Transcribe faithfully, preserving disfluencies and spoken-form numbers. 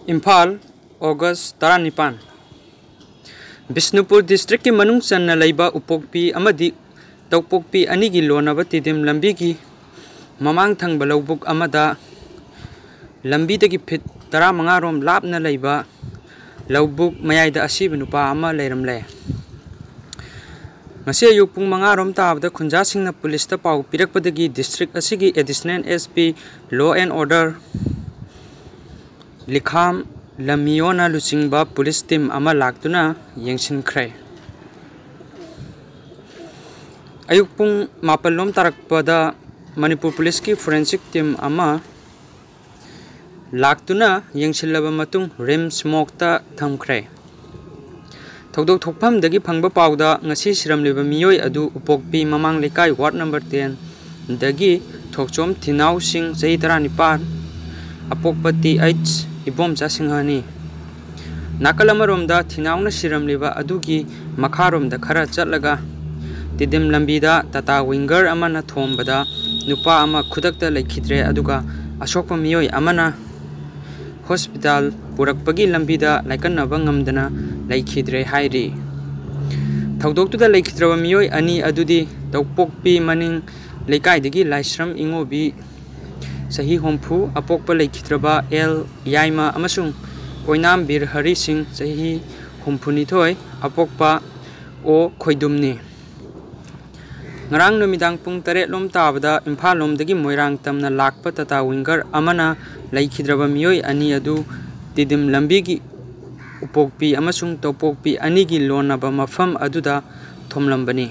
Imphal, August ꯇꯔꯥꯅꯤꯄꯥꯟ꯫ ꯕꯤꯁꯅꯨꯄꯨꯔ districtꯀꯤ ꯃꯅꯨꯡ ꯆꯟꯅ ꯂꯩꯕ ꯎꯄꯣꯛꯄꯤ ꯑꯃꯗꯤ ꯇꯧꯄꯣꯛꯄꯤ ꯑꯅꯤꯒꯤ ꯂꯣꯟꯅꯕ ꯇꯤꯗꯤꯝ ꯂꯝꯕꯤꯒꯤ ꯃꯃꯥꯡ ꯊꯪꯕ ꯂꯧꯕꯨꯛ ꯑꯃꯗ ꯂꯝꯕꯤꯗꯒꯤ feet ꯇꯔꯥꯃꯉꯥ ꯔꯣꯝ ꯂꯥꯞꯅ ꯂꯩꯕ ꯂꯧꯕꯨꯛ ꯃꯌꯥꯏꯗ ꯑꯁꯤꯕ ꯅꯨꯄꯥ ꯑꯃ ꯂꯩꯔꯝꯂꯦ꯫ ꯉꯁꯤ ꯑꯌꯨꯛ ꯄꯨꯡ ꯃꯉꯥ ꯔꯣꯝ ꯇꯥꯕꯗ ꯈꯨꯟꯖꯥꯁꯤꯡꯅ ꯄꯨꯂꯤꯁꯇ ꯄꯥꯎ ꯄꯤꯔꯛꯄꯗꯒꯤ district ꯑꯁꯤꯒꯤ Additional SP Law and Order ꯂꯤꯈꯥꯝ ꯂꯃꯤꯌꯣꯅ ꯂꯨꯆꯤꯡꯕ ꯄꯨꯂꯤꯁ team ꯑꯃ ꯂꯥꯛꯇꯨꯅ ꯌꯦꯡꯁꯤꯟꯈ꯭ꯔꯦ꯫ ꯑꯌꯨꯛ ꯄꯨꯡ ꯃꯥꯄꯜ ꯂꯣꯝ ꯇꯥꯔꯛꯄꯗ ꯃꯅꯤꯄꯨꯔ ꯄꯨꯂꯤꯁꯀꯤ forensic team ꯑꯃ ꯂꯥꯛꯇꯨꯅ ꯌꯦꯡꯁꯤꯜꯂꯕ ꯃꯇꯨꯡ RIMS morgueꯇ ꯊꯝꯈ꯭ꯔꯦ꯫ ꯊꯧꯗꯣꯛ ꯊꯣꯛꯐꯝꯗꯒꯤ ꯐꯪꯕ ꯄꯥꯎꯗ ꯉꯁꯤ ꯁꯤꯔꯝꯂꯤꯕ ꯃꯤꯑꯣꯏ ꯑꯗꯨ ꯎꯄꯣꯛꯄꯤ ꯃꯃꯥꯡ ꯂꯩꯀꯥꯏ ward number ten ꯗꯒꯤ ꯊꯣꯛꯆꯣꯝ ꯊꯤꯅꯥꯎꯁꯤꯡ ꯆꯍꯤ ꯇꯔꯥꯅꯤꯄꯥꯟ, ꯑꯄꯣꯛꯄ T H ꯏꯕꯣꯝꯆꯥ ꯁꯤꯡꯍꯅꯤ꯫ ꯅꯥꯀꯜ ꯑꯃꯔꯣꯝꯗ ꯊꯤꯅꯥꯎꯅ ꯁꯤꯔꯝꯂꯤꯕ ꯑꯗꯨꯒꯤ ꯃꯈꯥꯔꯣꯝꯗ ꯈꯔ ꯆꯠꯂꯒ ꯇꯤꯗꯤꯝ ꯂꯝꯕꯤꯗ Tata Winger ꯑꯃꯅ ꯊꯣꯝꯕꯗ ꯅꯨꯄꯥ ꯑꯃ ꯈꯨꯗꯛꯇ ꯂꯩꯈꯤꯗ꯭ꯔꯦ, ꯑꯗꯨꯒ ꯑꯁꯣꯛꯄ ꯃꯤꯑꯣꯏ ꯑꯃꯅ hospital ꯄꯨꯔꯛꯄꯒꯤ ꯂꯝꯕꯤꯗ ꯂꯥꯏꯀꯠꯅꯕ ꯉꯝꯗꯅ ꯂꯩꯈꯤꯗ꯭ꯔꯦ ꯍꯥꯏꯔꯤ꯫ ꯊꯧꯗꯣꯛꯇꯨꯗ ꯂꯩꯈꯤꯗ꯭ꯔꯕ ꯃꯤꯑꯣꯏ ꯑꯅꯤ ꯑꯗꯨꯗꯤ ꯇꯧꯄꯣꯛꯄꯤ ꯃꯅꯤꯡ ꯂꯩꯀꯥꯏꯗꯒꯤ ꯂꯥꯏꯁ꯭ꯔꯝ ꯏꯉꯣꯕꯤ ꯆꯍꯤ ꯍꯨꯝꯐꯨ, ꯑꯄꯣꯛꯄ ꯂꯩꯈꯤꯗ꯭ꯔꯕ L ꯌꯥꯏꯃ ꯑꯃꯁꯨꯡ ꯑꯣꯏꯅꯥꯝ ꯕꯤꯔ ꯍꯔꯤ ꯁꯤꯡ ꯆꯍꯤ ꯍꯨꯝꯐꯨꯅꯤꯊꯣꯏ, ꯑꯄꯣꯛꯄ O ꯈꯣꯏꯗꯨꯝꯅꯤ꯫ ꯉꯔꯥꯡ ꯅꯨꯃꯤꯗꯥꯡ ꯄꯨꯡ ꯇꯔꯦꯠ ꯂꯣꯝ ꯇꯥꯕꯗ ꯏꯝꯐꯥꯜ ꯂꯣꯝꯗꯒꯤ ꯃꯣꯏꯔꯥꯡ ꯇꯝꯅ ꯂꯥꯛꯄ Tata Winger ꯑꯃꯅ ꯂꯩꯈꯤꯗ꯭ꯔꯕ ꯃꯤꯑꯣꯏ ꯑꯅꯤ ꯑꯗꯨ ꯇꯤꯗꯤꯝ ꯂꯝꯕꯤꯒꯤ ꯎꯄꯣꯛꯄꯤ ꯑꯃꯁꯨꯡ ꯇꯧꯄꯣꯛꯄꯤ ꯑꯅꯤꯒꯤ ꯂꯣꯟꯅꯕ ꯃꯐꯝ ꯑꯗꯨꯗ ꯊꯣꯝꯂꯝꯕꯅꯤ꯫